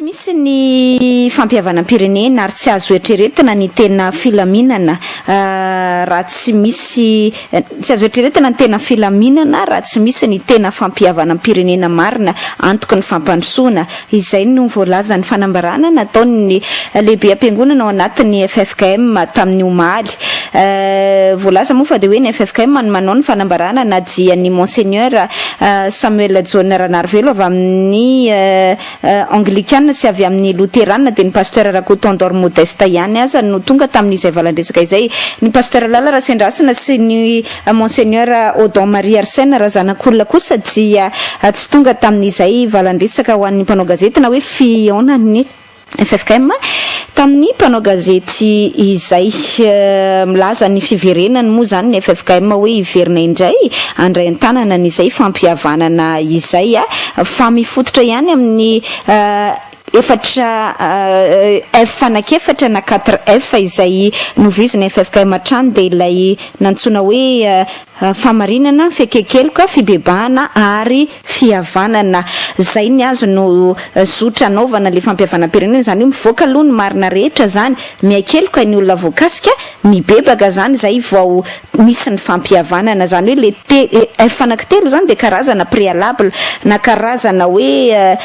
Tsy misy ny fampihavanam-pirenena ary tsy azo eritreretina ny tena filaminana raha tsy misy tsy azo eritreretina ny tena filaminana raha tsy misy ny tena fampihavanam-pirenena marina antoky ny fampandrosoana. Izay no voalazan'ny fanambarana nataon'ny lehibem-piangonana ao anatin'ny ffkm tamin'ny omaly. Voalaza moa fa dia hoe ny ffkm no manao ny fanambarana na dia ny Monseigneur Samuel Jaona Ranarivelo avy amin'ny Anglikana sy avy amin'ny Loterana dia ny Pasteur Rakotondor Modeste ihany aza no tonga tamin'izay valan-dresaka izay. Ny Pasteur Lala Rasendrasina sy ny Monseigneur Odon Marie Arsène Razanakolona kosa dia tsy tonga tamin'izay valan-dresaka ho an'ny mpanao gazety na hoe fihaonan'ny ffkm tamin'ny mpanao gazety izay. Milaza ny fiverenany moa izany ny ffkm hoe hiverina indray handray an-tanana an'izay fampihavanana izay fa mifototra ihany amin'ny efatra F anankiefatra na quatre F izay novoizin'ny ffkm hatrany dia ilay nantsoina hoe fahamarinana, fekekeloka, fibebahana ary fihavanana. Zay ny azy no zotra anaovana le fampihavanam-pirenena, izany hoe mivoaka aloha ny marina rehetra zany, miaikeloka ny olona voakasika, mibebaka zany zay vao misy ny fampihavanana, zany hoe le T F anankitelo zany dia karazana préalable na karazana hoe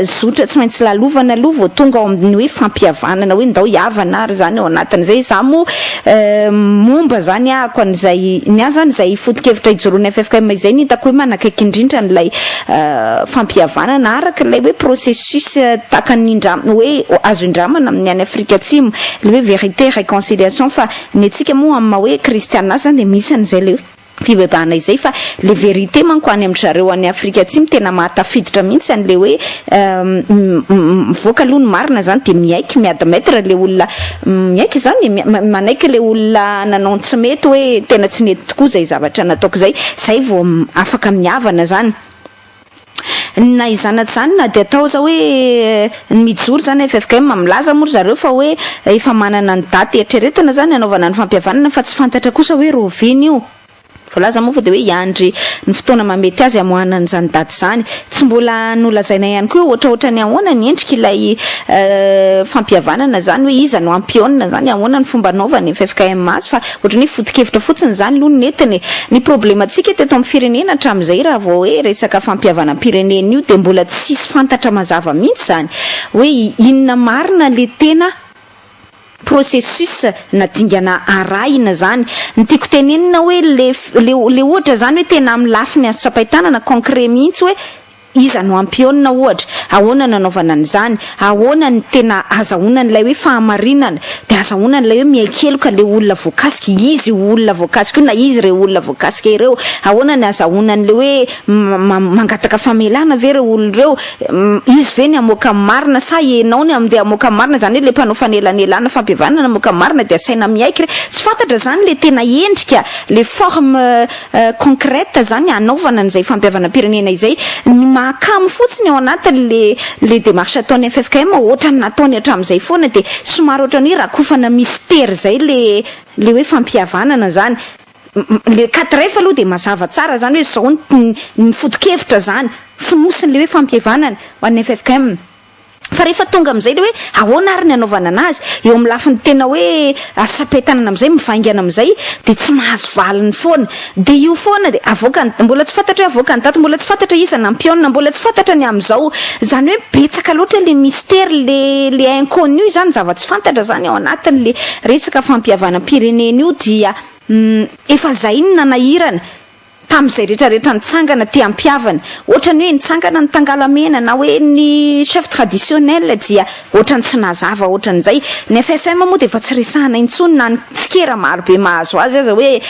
zotra tsy maintsy lalovana aloha vao tonga ao amin'ny hoe fampihavanana hoe ndao hihavana ary zany ao anatin'izay. Za moa momba zany ahako an'izay, ny ahy zany izay foto-kevitra ijoroan'ny ffkm izay no hitako hoe manakaiky indrindra an'ilay fampihavanana araka ilay hoe processus tahaka ny indram- hoe azo indramana amin'ny any Afrika Atsimo, ilay hoe vérité réconciliation fa ny antsika moa amin'ny maha hoe kristiana azy zany dia misy an'izay ilay hoe fibebahana izay fa le vérité manko any amin-dry zareo any Afrika Atsimo tena mahatafiditra mihitsy an'le hoe mivoaka aloha ny marina zany de miaiky mi-admettre le olona miaiky zany e, manaiky le olona nanao ny tsy mety hoe tena tsy nety tokoa zay zavatra nataoko zay, zay vao afaka mihavana zany. Na izany na tsy izany na dia atao aza hoe ny mijoro izany ffkm, milaza moa ry zareo fa hoe efa manana ny daty eritreretina izany hanaovana ny fampihavanana fa tsy fantatra kosa hoe rahoviana io. Voalaza moa fa dia hoe hiandry ny fotoana mahamety azy hamoahana an'izany daty izany. Tsy mbola nolazaina ihany koa hoe ohatraohatran'ny ahoana ny endrik'ilay fampihavanana izany hoe iza no hampihaonina izany, ahoana ny fomba hanaovan'ny ffkm azy fa Ohatran'ny hoe foto-kevitra fotsiny izany aloha no nentiny e. Ny problemantsika teto amin'ny firenena hatramin'izay raha vao hoe resaka fampihavanam-pirenena io dia mbola tsisy fantatra mazava mihitsy izany hoe inona marina le tena processus na dingana arahina izany. Ny tiako tenenina hoe le le le ohatra izany hoe tena amin'ny lafiny azo tsapain-tanana concret mihitsy hoe Iza no hampionona ohatra? Ahoana no anaovana an'izany? Ahoana no tena azahoana an'ilay hoe fahamarinana? Dia azahoana an'ilay hoe miaiky heloka ilay olona voakasika, izy io olona voakasika io na izy ireo olona voakasika ireo. Ahoana ny azahoana an'ilay hoe mangataka famelana ve ireo olona ireo? Izy ve ny hamoaka ny marina sa ianao ny andeha hamoaka ny marina? Izany hoe ilay mpanao fanelanelana fampihavanana hamoaka ny marina dia asaina miaiky re. Tsy fantatra izany ilay tena endrika, ilay forme concrète zany hanaovana an'izay fampihavanam-pirenena izay, ny mahakamo fotsiny ao anatin'le le démarche ataon'ny ffkm ohatran'ny nataony hatramin'izay foana dia somary ohatran'ny hoe rakofana mystère zay le le hoe fampihavanana zany, le quatre F aloha dia mazava tsara zany hoe zao ny ny foto-kevitra zany, fonosin'le hoe fampihavanana ho an'ny ffkm. Fa rehefa tonga amin'izay ilay hoe ahoana ary ny hanaovana anazy, eo amin'ny lafiny tena hoe azo tsapain-tanana amin'izay, mivaingana amin'izay, dia tsy mahazo valiny foana. Dia io foana dia avoaka ny, mbola tsy fantatra hoe avoaka ny daty, mbola tsy fantatra iza nampihaonina, mbola tsy fantatra ny amin'izao. Izany hoe betsaka loatra ilay mystère, ilay ilay inconnu izany, zava-tsy fantatra izany ao anatin'ilay resaka fampihavanam-pirenena io dia efa izay no nanahirana. Tamin'izay rehetra rehetra nitsangana te hampihavana, ohatrany hoe nitsangana ny tangalamena na hoe ny chef traditionnel dia ohatrany tsy nazava ohatran'izay. Ny ffm moa dia efa tsy resahana intsony na ny tsikera maro be mahazo azy aza hoe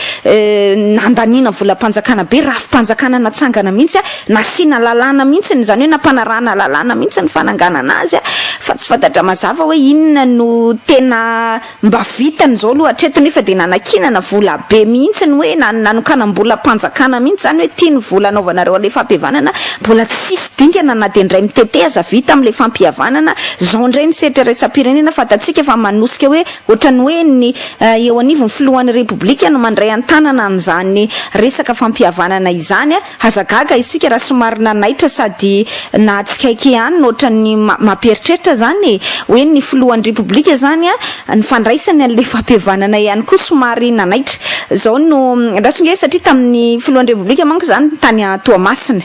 nandaniana volam-panjakana be, rafi-panjakana natsangana mihitsy, nasiana lalàna mihitsy, izany hoe nampanarahana lalàna mihitsy ny fananganana azy fa tsy fantatra mazava hoe inona no tena Mba vitany izao aloha hatreto nefa dia nanakinana vola be mihitsy ny hoe nanokanam-bolam-panjakana. taona mihitsy zany hoe ity ny vola anaovanareo an'ilay fampihavanana, mbola tsisy dingana na dia indray mitete aza vita amin'ilay fampihavanana, zao indray ny sehatra iraisam-pirenena fantatsika fa manosika hoe ohatran'ny hoe ny eo anivon'ny filohan'ny Repoblika no mandray an-tanana an'izany resaka fampihavanana izany. Aza gaga isika raha somary nanaitra sady nahatsikaiky ihany no ohatran'ny mampieritreritra izany e! Hoe ny filohan'ny Repoblika izany ny fandraisany an'ilay fampihavanana ihany koa somary nanaitra. Izao no andraso nge satria tamin'ny filohan'ny Repoblika manko izany tany Toamasina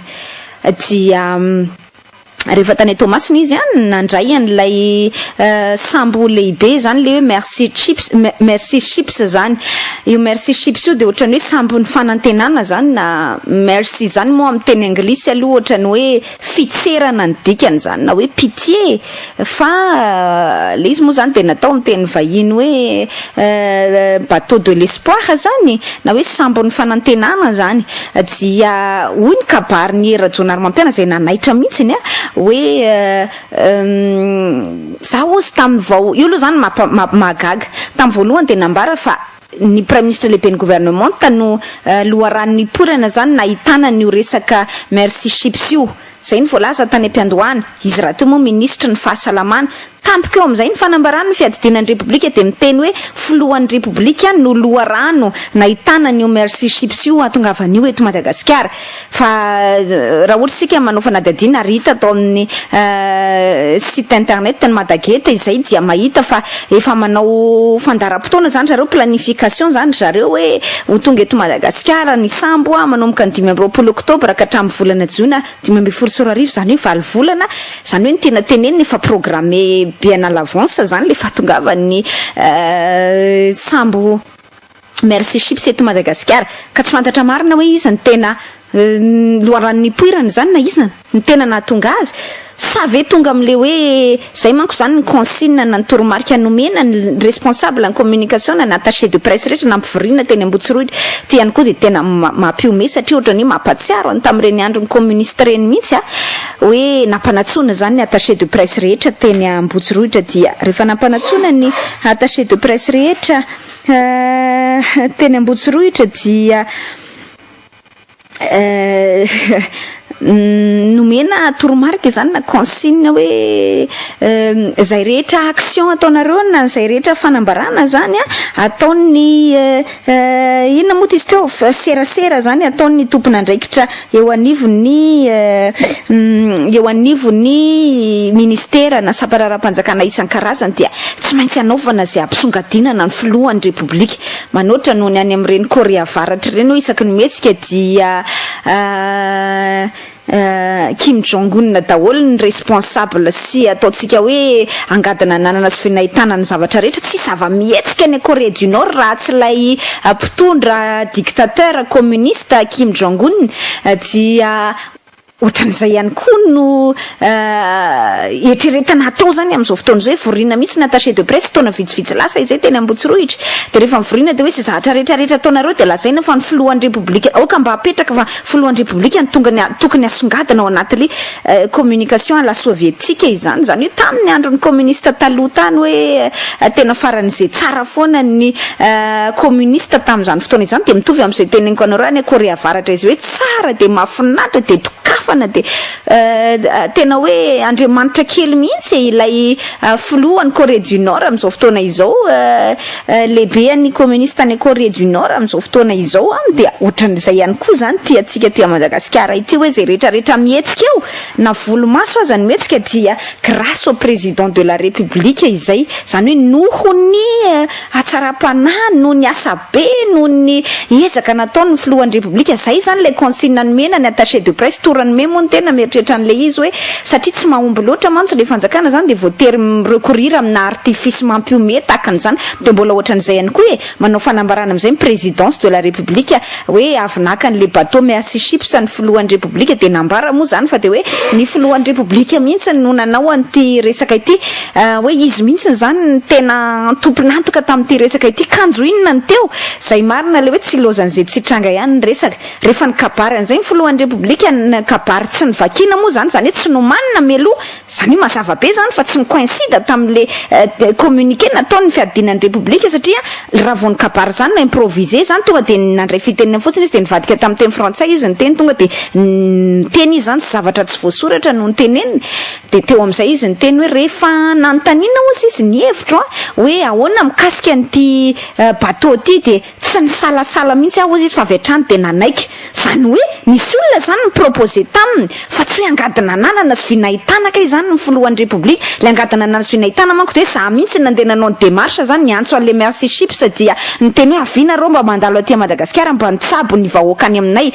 dia. Rehefa tany Toamasina izy an, nandray an'ilay sambo lehibe izany ilay hoe Mercy Chips, Mercy Ships izany. Io Mercy Ships io dia ohatran'ny hoe sambon'ny fanantenana izany na Mercy izany moa amin'ny teny anglisy aloha ohatran'ny hoe fitserana ny dikany izany na hoe pitié fa ilay izy moa izany dia natao amin'ny teny vahiny hoe bateau de l'espoir izany na hoe sambon'ny fanantenana izany. Dia hoy ny kabarin'i Hery Rajaonarimampianina izay nanaitra mihitsy a, hoe za hozy tamin'ny vao, io aloha izany mahagaga, tamin'ny voalohany dia nambara fa ny praiminisitra lehiben'ny governemanta no loharano nipoirana izany nahitana an'io resaka Mercy Ships io. Izay no voalaza tany am-piandohana. Izy rahateo moa minisitry ny fahasalamana. Tampoka eo amin'izay ny fanambarany ny fiadidiana ny Repoblika dia miteny hoe filohan'ny Repoblika no loharano nahitana an'io Mercy Ships io hahatongavan'io eto Madagasikara. Fa raha ohatra isika manao fanadihadiana ary hita tao amin'ny site internet ny Madagate izay dia mahita fa efa manao fandaharam-potoana izany zareo, planification izany ry zareo hoe ho tonga eto Madagasikara ny sambo manomboka ny 25 oktobra ka hatramin'ny volana jona 2015, izany hoe valo volana, izany hoe ny tiana tenenina efa programmé bien à l'avance izany ilay fahatongavan'ny sambo Mercy Ships eto Madagasikara, ka tsy fantatra marina hoe iza no tena loharano nipoirana izany na iza no tena nahatonga azy, sa ve tonga amin'ilay hoe izay manko izany ny consigne na ny toromarika nomena ny responsable ny communication na ny attaché de presse rehetra nampivoriana teny Ambohitsirohitra ity ihany koa dia tena mampihomehy satria ohatran'ny hoe mampahatsiaro ny tamin'ireny andron'ny communiste ireny mihitsy a, hoe nampanantsoina izany ny attaché de presse rehetra teny Ambohitsirohitra dia rehefa nampanantsoina ny attaché de presse rehetra teny Ambohitsirohitra dia nomena toromarika izany na consigne hoe izay rehetra action ataonareo na izay rehetra fanambarana izany ataon'ny inona moa izy teo serasera izany ataon'ny tompon'andraikitra eo anivon'ny eo anivon'ny ministera na sampandraharaham-panjakana isan-karazany dia tsy maintsy anaovana izay hampisongadinana ny filohan'ny Repoblika. Manoatra noho ny any amin'ireny Korea Avaratra ireny hoe isaky ny mihetsika dia Kim Jong Un daholo ny responsable sy ataontsika hoe angadina ananana sy nahitana ny zavatra rehetra. Tsy zava-mihetsika any Corée du Nord raha tsy ilay mpitondra dictateur communiste Kim Jong Un dia Ohatran'izay ihany koa no eritreretina hatao izany amin'izao fotoana izao hoe vorina mihitsy ny attaché de presse taona vitsivitsy lasa izay teny Ambohitsirohitra dia rehefa mivorina dia hoe izay zavatra rehetra rehetra ataonareo dia lazaina fa ny filohan'ny Repoblika aoka mba hapetraka fa filohan'ny Repoblika no tonga ny tokony hasongadina ao anatin'ilay communication à la soviétique izany izany hoe tamin'ny andron'ny communiste taloha tany hoe tena faran'izay tsara foana ny communiste tamin'izany fotoana izany dia mitovy amin'izay teneniko anareo any Korea Avaratra izay hoe tsara dia mahafinaritra dia dokafana dia tena hoe andriamanitra kely mihitsy e ilay filohan'ny Corée du Nord amin'izao fotoana izao lehibean'ny communiste any Corée du Nord amin'izao fotoana izao an dia ohatran'izay ihany koa izany ity antsika aty Madagasikara ity hoe izay rehetra rehetra mihetsika eo na volomaso aza ny mihetsika dia grâce au président de la République izay izany hoe noho ny hatsaram-panahy noho ny asa be noho ny ezaka nataon'ny filohan'ny Repoblika izay izany ilay consigne nomena ny attaché de presse toran'ny me moa ny tena mieritreritra an'ilay izy hoe satria tsy mahomby loatra mantsy ilay fanjakana izany dia voatery mi-recourir amina artifice mampihomehy tahaka an'izany dia mbola ohatran'izay ihany koa e manao fanambarana amin'izay ny présidence de la République hoe avy naka an'ilay bateau Mercy Ships ny filohan'ny Repoblika dia nambara moa izany fa dia hoe ny filohan'ny Repoblika mihitsy no nanao an'ity resaka ity hoe izy mihitsy izany no tena tompon'antoka tamin'ity resaka ity kanjo inona no teo izay marina ilay hoe tsy ilaozan'izay tsy hitranga ihany ny resaka rehefa nikabary an'izay ny filohan'ny Repoblika nikabary kabary tsy nivakina moa zany, zany hoe tsy nomanina mialoha, zany hoe mazava be zany fa tsy ni-coïncide tamin'le communiqué nataon'ny fiadiana ny Repoblika, satria raha vao ny kabary zany na improvisé zany, tonga de nandray fitenena fotsiny izy, de nivadika tamin'ny teny frantsay izy ny teny, tonga de niteny izy zany, tsy zavatra tsy voasoratra no niteneniny. De teo amin'izay izy niteny hoe rehefa nanontaniana ozy izy ny hevitro a hoe ahoana mikasika an'ity bateau ty, de tsy nisalasala mihitsy aho ozy izy fa avy hatrany de nanaiky. Zany hoe nisy olona zany ni-proposé taminy, fa tsy hoe angady nananana sy vy nahitana kay zany ny filohan'ny Repoblika. Le angady nananana sy vy nahitana manko de hoe za mihitsy nandeha nanao ny démarche zany, niantso an'le Mercy Ships, dia niteny hoe avia nareo mba mandalo aty Madagasikara mba nitsabo ny vahoaka any aminay.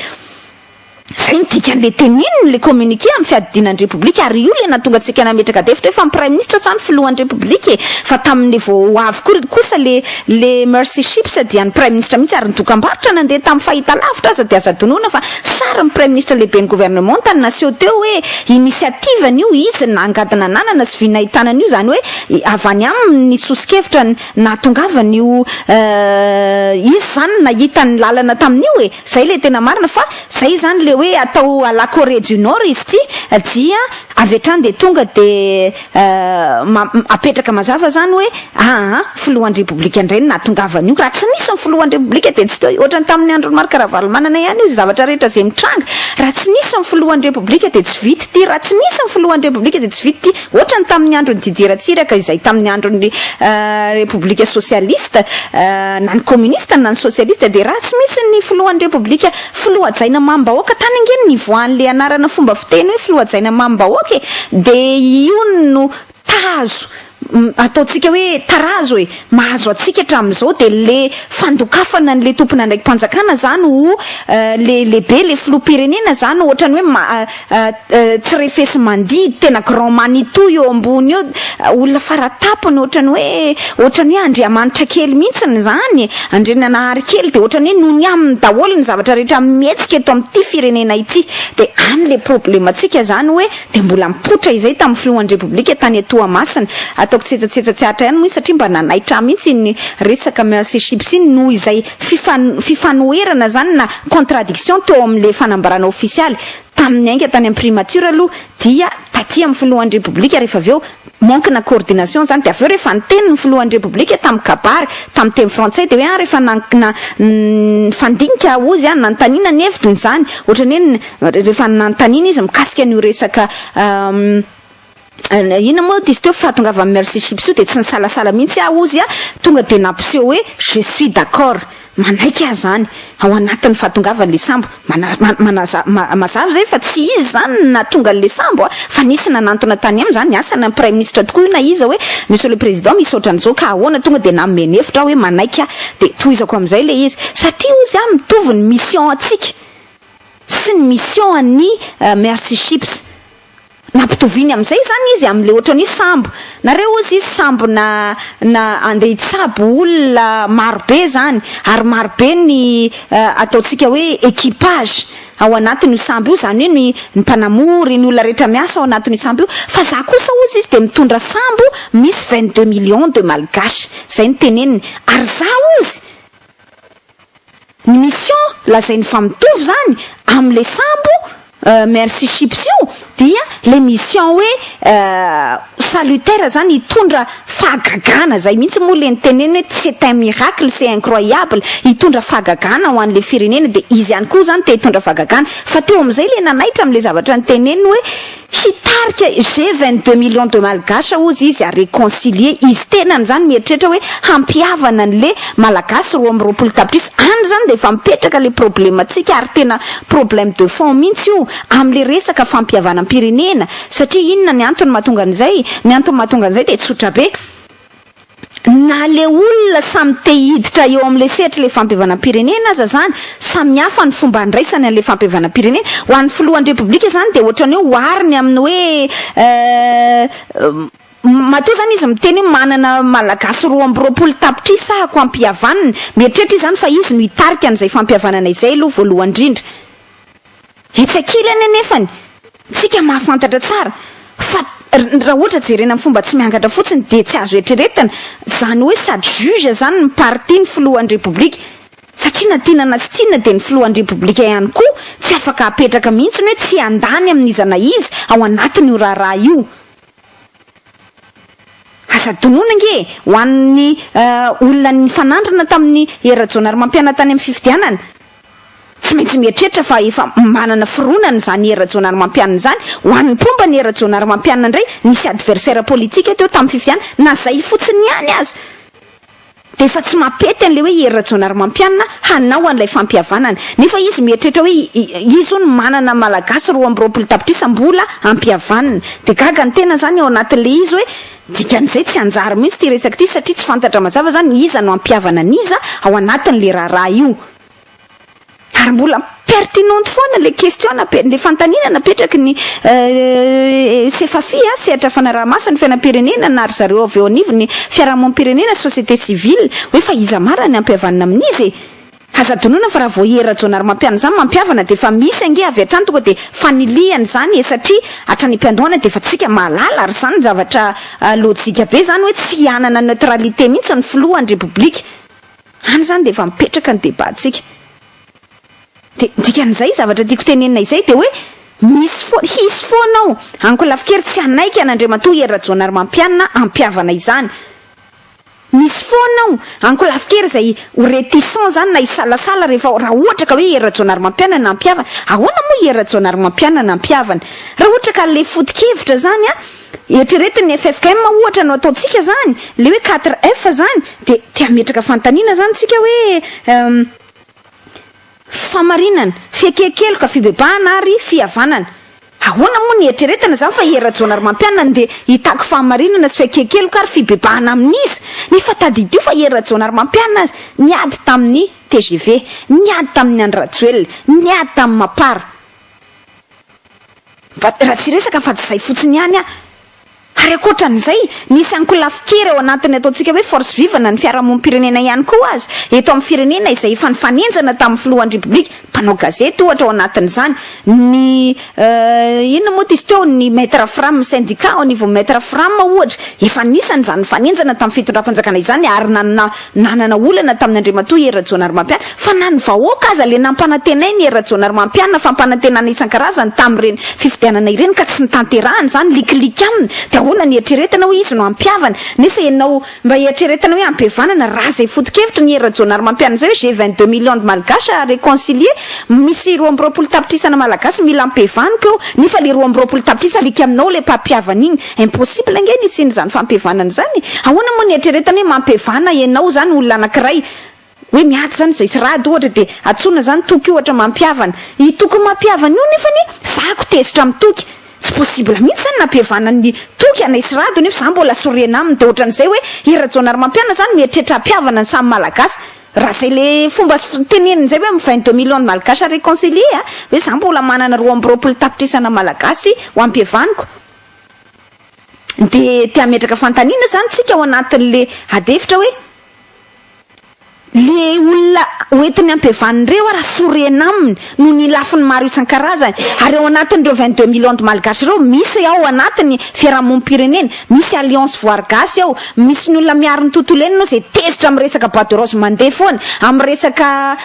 Zay ny dikan'le teneniny, le communiqué amin'ny fiadiana ny Repoblika. Ary io le nahatonga antsika nametraka adihevitra hoe fa ny Premier ministre sa ny filohan'ny Repoblika e? Fa tamin'le vao ho avy koa kosa le Mercy Ships dia ny Premier ministre mihitsy, ary ny dokam-barotra nandeha tamin'ny fahitalavitra aza dia aza adinoina fa sary ny Premier ministre, lehiben'ny gouvernement tany naseho teo hoe initiative io izy nangady nananana sy vy nahitana an'io, zany hoe avy any aminy ny soso-kevitra nahatongavany io, izy zany nahita ny lalana tamin'io e. Zay le tena marina. Fa zay zany le hoe atao à la Corée du Nord izy ty, dia avy hatrany de tonga de apetraka mazava zany hoe aa filohan'ny Repoblika indray no nahatongavany io. Raha tsy nisy ny filohan'ny Repoblika de tsy teo. Ohatrany tamin'ny andro Marc Ravalomanana ihany io, zavatra rehetra zay mitranga, raha tsy nisy ny filohan'ny Repoblika de tsy vita ty, raha tsy nisy ny filohan'ny Repoblika de tsy vita ty. Ohatrany tamin'ny andro ny Didier Ratsiraka izay, tamin'ny andron'ny Repoblika socialiste, na ny communiste na ny socialiste, de raha tsy misy ny filohan'ny Repoblika, filoha hajaina mamim-bahoaka tany angeny nivoahan'le anarana fomba fiteny hoe filoha hajaina mamim-bahoaka e, de io no tazo ataontsika hoe tarazo e mahazo atsika hatramin'izao, de le fandokafana n'le tompon'andraiki-panjakana zany ho le lehibe, le filoham-pirenena zany, ohatrany hoe tsy refesy mandidy, tena grand manitou eo ambony eo, olona faratapony, ohatrany hoe andriamanitra kely mihitsiny zany, andriananahary kely, de ohatrany hoe noho ny aminy daholo ny zavatra rehetra mihetsika eto amin'ity firenena ity. De any le problème atsika zany hoe de mbola mipotra izay tamin'ny filohan'ny Repoblika tany Toamasina. Ataoko tsetsatsetsa tsy ahatra ihany moa izy, satria mba nanaitra mihitsy ny resaka Mercy Ships iny, noho izay fifanoherana zany na contradiction teo amin'le fanambarana ofisialy tamin'ny ainga tany amin'ny primature aloha, dia taty amin'ny filohan'ny Repoblika rehefa avy eo, manque na coordination zany. De avy eo rehefa niteny ny filohan'ny Repoblika tamin'ny kabary tamin'ny teny frantsay, de hoe a rehefa na fandinika ozy a nanontaniana ny hevitry zany, ohatrany hoe rehefa nanontaniana izy mikasika an'io resaka inona moa izy teo, fahatongava Mercy Ships io, de tsy nisalasala mihitsy aho ozy a, tonga de nampiseho hoe je suis d'accord, manaiky aho zany ao anatin'ny fahatongavan'le sambo. Mazava zay fa tsy izy zany na tonga an'le sambo a, fa nisy nanantona tany aminy zany, asana ny Premier ministre tokoa io na iza, hoe monsieur le président, misy ohatran'izao ka ahoana? Tonga de nanome ny hevitra aho hoe manaiky aho, de tohizako am'izay le izy, satria ozy a mitovy ny mission atsika sy ny mission any Mercy Ships. Nampitoviny am'izay zany izy am'le ohatrany hoe sambo nareo ozy izy, sambo na andeha hitsabo olona marobe zany, ary marobe ny ataontsika hoe équipage ao anatin'io sambo io, zany hoe ny mpanamory, ny olona rehetra miasa ao anatin'io sambo io. Fa za kosa ozy izy de mitondra sambo misy 22 millions de Malgaches, zay ny teneniny. Ary za ozy ny mission lazainy fa mitovy zany am'le sambo Mercy Ships io, dia le mission hoe salutaire zany, hitondra fahagagana zay mihitsy moa le niteneny hoe c'est un miracle, c'est incroyable, hitondra fahagagana ho an'le firenena. De izy ihany koa zany te hitondra fahagagana. Fa teo am'izay le nanaitra am'le zavatra nyteneny hoe hitarika, j'ai 22 millions de Malgaches ozy izy a réconcilier, izy tenany zany mieritreritra hoe hampiavana an'le Malagasy 22 tapitrisa any zany. De efa mipetraka le problème atsika, ary tena problème de fond mihitsy io am'le resaka fampihavanam-pirenena. Satria inona ny antony mahatonga an'izay? Ny antony mahatonga an'izay de tsotra be: na le olona samy te hiditra eo am'le sehatra le fampihavanam-pirenena aza zany, samy hafa ny fomba andraisany an'le fampihavanam-pirenena. Ho an'ny filohan'ny Repoblika zany de ohatrany hoe ohariny amin'ny hoe matoa zany izy miteny hoe manana Malagasy 22 tapitrisa ahako ampihavaniny, mieritreritra izy zany fa izy no hitarika an'izay fampihavanana izay aloha voalohany indrindra. Etsy ankilany anefany tsika mahafantatra tsara fa raha ohatra jerena amin'ny fomba tsy miangatra fotsiny de tsy azo eritreretina zany hoe sady juge zany ny parti ny filohan'ny Repoblika. Satria na tiana na tsy tiana dia ny filohan'ny Repoblika ihany koa tsy afaka apetraka mihitsy ny hoe tsy handany amin'iza na iza ao anatin'io raharaha io. Aza adinoina ange e, ho an'ny olona nifanandrina tamin'i Hery Rajaonarimampianina tany amin'ny fifidianana, tsy maintsy mieritreritra fa efa manana fironana izany Hery Rajaonarimampianina izany. Ho an'ny mpomba an'i Hery Rajaonarimampianina indray, nisy adversaire politique teo tamin'ny fifidianana, na izay fotsiny ihany aza. Dia efa tsy mampety an'ilay hoe Hery Rajaonarimampianina hanao an'ilay fampihavanana. Nefa izy mieritreritra hoe izy hono manana Malagasy 22 tapitrisa mbola hampihavanina. Dia gaga ny tena izany ao anatin'ilay izy hoe dikan'izay tsy hanjary mihitsy ity resaka ity satria tsy fantatra mazava izany iza no hampihavana an'iza ao anatin'ilay raharaha io. Ary mbola pertinente foana le question nape- le fanontaniana napetraky ny Sefafi a, sehatra fanaraha-maso ny fiainam-pirenena na ry zareo avy eo anivon'ny fiarahamonim-pirenena, société civile, hoe fa iza marina ny hampihavanina amin'iza e? Aza adinoina fa raha vao Hery Rajaonarimampianina izany mampihavana dia efa misy ange avy hatrany tonga dia fanilihana izany e satria hatrany am-piandohana dia efa tsika mahalala ary izany zavatra lojika be izany hoe tsy hanana neutralité mihitsy ny filohan'ny Repoblika. Any izany dia efa mipetraka ny débat-tsika. Dia dikan'izay, zavatra tiako tenenina izay dia hoe misy foana, hisy foana ao ankolafikery tsy hanaiky an'Andriamatoa Hery Rajaonarimampianina hampihavana izany. Misy foana ao ankolafikery izay ho réticent izany na hisalasala rehefa raha ohatra ka hoe Hery Rajaonarimampianina no hampihavana. Ahoana moa Hery Rajaonarimampianina no hampihavana? Raha ohatra ka ilay foto-kevitra izany an, Eritreretin ny ffkm ohatra no ataontsika zany, le hoe 4F zany, de te hametraka fanontaniana zany tsika hoe famarinana, fiakean-keloka, fibebahana ary fihavanana. Ahoana moa ny eritreretina zany fa Hery Rajaonarimampianina ndeha hitaky fahamarinana sy fiakean-keloka ary fibebahana amin'iza? Nefa tadidio fa Hery Rajaonarimampianina niady tamin'ny tgv, niady tamin'ny Andry Rajoelina, niady tamin'ny Mapar. Fa raha tsy hiresaka afa-tsy izay fotsiny ihany aho. Ary ankoatran'izay, misy ankolafin-kery ao anatin'ny ataontsika hoe force vive na ny fiarahamonim-pirenena ihany koa aza eto amin'ny firenena izay efa nifanenjana tamin'ny filohan'ny Repoblika, mpanao gazety ohatra ao anatin'izany, ny inona moa izy teo, ny Maître Fram, syndicat ao anivon'ny Maître Fram ohatra, efa anisan'izany nifanenjana tamin'ny fitondram-panjakana izany ary nanana Nanana olana tamin'i Andriamatoa Hery Rajaonarimampianina, fa na ny vahoaka aza le nampanantenainy Hery Rajaonarimampianina fampanantenana isan-karazany tamin'ireny fifidianana ireny ka tsy notanterahany izany, likiliky aminy, dia ahoana ny eritreretina hoe izy no hampihavana, nefa ianao mba eritreretina hoe hampihavanana, raha izay foto-kevitry ny Hery Rajaonarimampianina izay hoe j'ai 22 millions de malgaches à réconcilier, misy 22 tapitrisana malagasy mila ampihavaniko eo, nefa le 22 tapitrisa alika aminao le mpampihavana iny. Impossible ange ny hisian'izany fampihavanana izany e! Ahoana moa ny eritreretana hoe mampihevana ianao izany olona anankiray hoe miady izany izay sy rad ohatra dia antsoina izany Toky ohatra mampihavana. I Toky mampihavana io nefa anie zahako tezitra amin'i Toky. Tsy possible mihitsy izany nampihavana an'i Toky anay sy Rado nefa za mbola sorena aminy dia ohatran'izay hoe Hery Rajaonarimampianina izany mieritreritra hampihavana ny samy Malagasy. Raha zay le fomba teneniny zay hoe 22 millions de malgaches à réconcilier a, hoe za mbola manana 22 tapitrisana Malagasy ho ampihavaniko. Dia te hametraka fanontaniana izany tsika ao anatin'le ady hevitra hoe le olona hoentiny ampihavanina ireo raha sorena aminy noho ny lafiny maro isan-karazany ary ao anatin'ireo 22 millions de malgaches ireo misy ao anatiny fiarahamonim-pirenena, misy alliance voary gasy ao, misy ny olona miaro ny tontolo iainana ao izay tezitra amin'ny resaka bois de rose mandeha foana, amin'ny resaka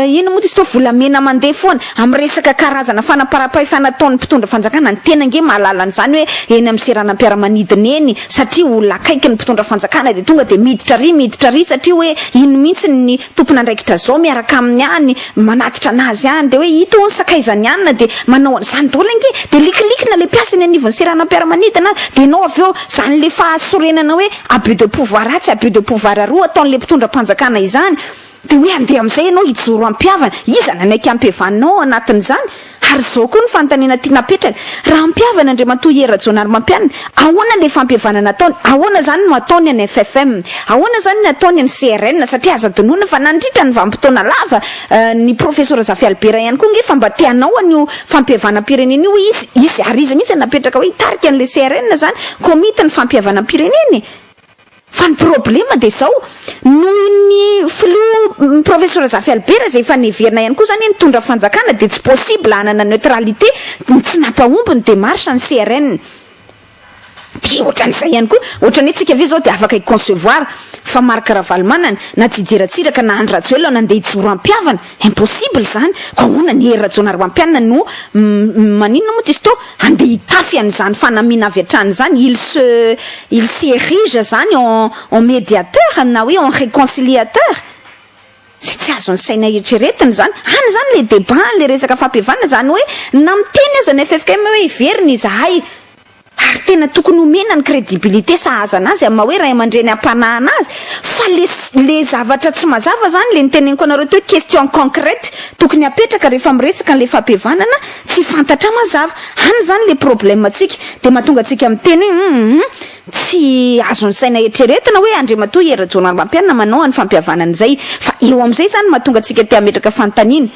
inona moa izy teo volamena mandeha foana, Amin'ny resaka karazana fanaparam-pahefana ataon'ny mpitondra fanjakana, ny tena ange mahalala an'izany hoe eny amin'ny seranam-piaramanidina eny satria olona akaiky ny mpitondra fanjakana dia tonga dia miditra ary miditra ary satria hoe iny mihitsy ny tompon'andraikitra zao miaraka aminy any manatitra anazy any dia hoe ito hono sakaizany anona dia manao an'izany daholo ange dia likilikina ilay mpiasa eny anivon'ny seranam-piaramanidina dia ianao avy eo izany le fahasorenana hoe abus de pouvoir atsy abus de pouvoir aroa ataon'ilay mpitondra mpanjakana izany. Dia hoe handeha amin'izay ianao hijoro hampihavana. Iza nanaiky hampihavanina ao anatin'izany? Ary izao koa ny fanontaniana tiana apetraka, raha hampihavana Andriamatoa Hery Rajaonarimampianina, ahoana ilay fampihavanana ataony? Ahoana izany no ataony any ffm? Ahoana izany ny ataony any CRN? Satria aza adinoina fa nandritra ny vanim-potoana lava, ny Profesora Zafy Albert ihany koa ange fa mba te hanao an'io fampihavanam-pirenena io izy, izy ary izy mihitsy no napetraka hoe hitarika an'ilay CRN izany, Komity ny fampihavanam-pirenena e! Fa ny problema dia izao, noho ny filoha Profesora Zafy Albert izay efa neverina ihany koa izany hoe nitondra fanjakana dia tsy possible hanana neutralité ny tsy nampahomby ny démarche ny CRN. De ohatran'izay ihany koa, ohatran'ny hoe tsika ve zao de afaka hi-concevoir fa Marc Ravalomanana na Didier Ratsiraka na Andry Rajoelina nandeha hijoro hampihavana? Impossible zany! Koa ahoana ny Hery Rajaonarimampianina no maninona moa izy teo handeha hitafy an'izany fanamiana avy hatrany izany, il se il s'érige zany en en médiateur na hoe en réconciliateur? Izay tsy azon'ny saina eritreretina izany. Any izany ilay débat, ilay resaka fampihavanana, izany hoe na miteny aza ny ffkm hoe heverina izahay ary tena tokony homena ny crédibilité sahaza anazy amin'ny maha hoe ray aman-dreny ampanahana azy fa le le zavatra tsy mazava izany le niteneniko anareo teo hoe question concrète tokony hapetraka rehefa miresaka an'ilay fampihavanana tsy fantatra mazava. Any izany le problème antsika dia mahatonga antsika miteny hoe hum Tsy azon'ny saina eritreretina hoe Andriamatoa Hery Rajaonarimampianina manao any fampihavanana izay. Fa eo amin'izay izany mahatonga antsika te hametraka fanontaniana.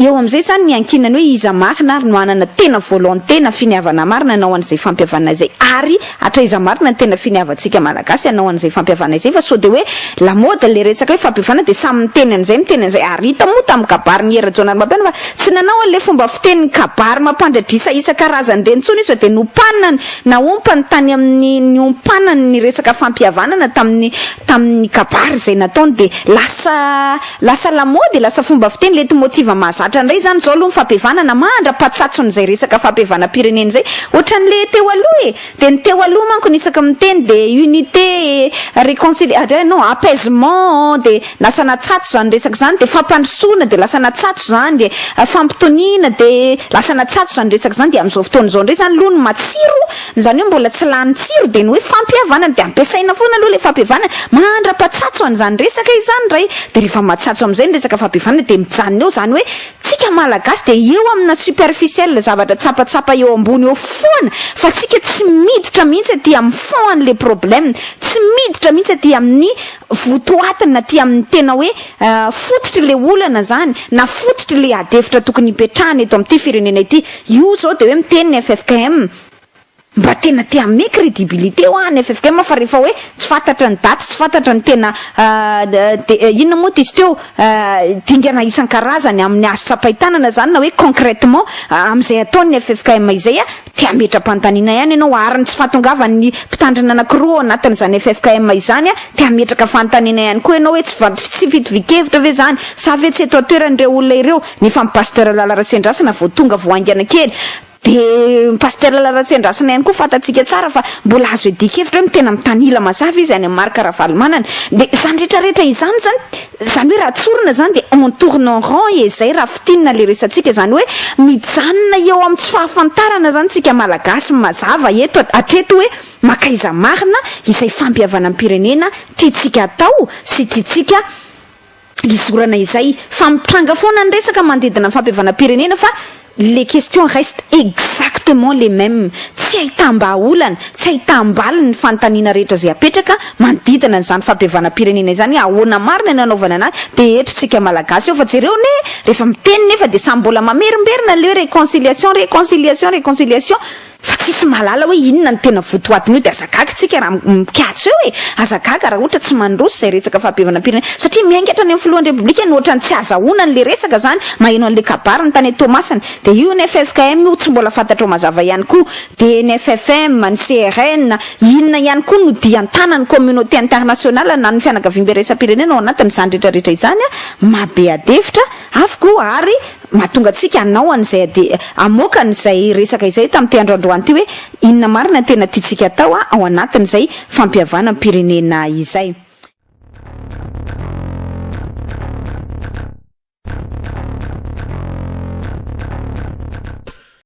Eo amin'izay izany ny iankinany hoe iza marina ary no hanana tena volonté na finiavana marina hanao an'izay fampihavanana izay. Ary hatraiza marina ny tena finiavantsika Malagasy hanao an'izay fampihavanana izay fa sao dia hoe lamaody ilay resaka hoe fampihavanana dia samy miteny an'izay miteny an'izay. Ary hita moa tamin'ny kabarin'i Hery Rajaonarimampianina fa tsy nanao an'ilay fomba fiteny kabary mampandradrisa isan-karazany ireny intsony izy fa dia nopanany Naompany tany amin'ny niompanany ny resaka fampihavanana tamin'ny tamin'ny kabary izay nataony dia lasa lasa lamaody, lasa fomba fiteny, leitmotiv mahazatra indray izany izao aloha ny fampihavanana mandra-patsatson'izay resaka fampihavanam-pirenena izay ohatran'ilay teo aloha e! Dia ny teo aloha manko ny isaky miteny dia unité, réconcilia, non apaisement dia lasa natsatso izany resaka izany dia fampandrosoana dia lasa natsatso izany dia fampitoniana dia lasa natsatso izany resaka izany dia amin'izao fotoana izao indray izany aloha ny matsiro izany hoe mbola tsy lany tsiro dia ny hoe fampihavanana dia ampiasaina foana aloha ilay fampihavanana mandra-patsatso an'izany resaka izany indray dia rehefa matsatso amin'izay ny resaka fampihavanana dia mijanona eo izany hoe tsika malagasy dia eo amina superficiel zavatra tsapatsapa eo ambony eo foana fa tsika tsy miditra mihitsy aty amin'ny fond an'ilay problème tsy miditra mihitsy aty amin'ny votoatiny na aty amin'ny tena hoe fototry ilay olana izany na fototry ilay ady hevitra tokony hipetrahana eto amin'ity firenena ity. Io izao dia hoe miteny ny ffkm mba tena te hanome crédibilité hoa ny ffkm fa rehefa hoe tsy fantatra ny daty, tsy fantatra ny tena inona moa izy teo, dingana isan-karazany amin'ny azo tsapain-tanana izany na hoe concrètement amin'izay ataon'ny ffkm izay. Te hametra-panontaniana ihany ianao ary ny tsy fahatongavan'ny mpitandrina anankiroa ao anatin'izany ffkm izany, te hametraka fanontaniana ihany koa ianao hoe tsy tsy fitovian-kevitra ve izany sa ve tsy eto an-toerana ireo olona ireo nefa ny Pasteur Lala Rasendrasana vao tonga vao haingana kely dia ny Pasteur Lala Rasendrasana ihany koa fantatsika tsara fa mbola azo iadian-kevitra hoe tena mitanila mazava izy any amin'i Marc Ravalomanana dia izany rehetrarehetra izany izany Izany hoe raha tsorina izany dia on tourne en rond e, izay raha fintinina ilay resatsika, izany hoe mijanona eo amin'ny tsy fahafantarana izany tsika Malagasy mazava eto hatreto hoe makaiza marina izay fampihavanam-pirenena tiantsika atao sy tiantsika hizorana izay, fa mitranga foana ny resaka manodidina ny fampihavanam-pirenena fa Les questions restent exactement les mêmes, tsy ahitam-bahaolana, tsy ahitam-baliny ny fanontaniana rehetra izay apetraka manodidina an'izany fampihavanam-pirenena izany hoe ahoana marina no hanaovana anazy, dia eto tsika Malagasy eo fa jereo anie rehefa miteny nefa dia samy mbola mamerimberina an'ilay hoe réconciliation, réconciliation, réconciliation, Fa tsisy mahalala hoe inona no tena votoatin'io dia aza gaga tsika raha mikatso eo e! Aza gaga raha ohatra tsy mandroso izay resaka fampihavanam-pirenena satria miainga hatrany amin'ny filohan'ny repoblika no ohatran'ny tsy azahoana an'ilay resaka zany, maheno an'ilay kabariny tany Toamasina dia io ny ffkm io tsy mbola fantatrao mazava ihany koa dia ny ffm, ny crn, inona ihany koa no dian-tanan'ny communauté internationale na ny fianakaviambe iraisam-pirenena ao anatin'izany rehetrarehetra izany maha be adihevitra avokoa ary Mahatonga antsika hanao an'izay ady hamoaka an'izay resaka izay tamin'ity andro androany ity hoe inona marina no tena tiantsika atao ao anatin'izay fampihavanam-pirenena izay.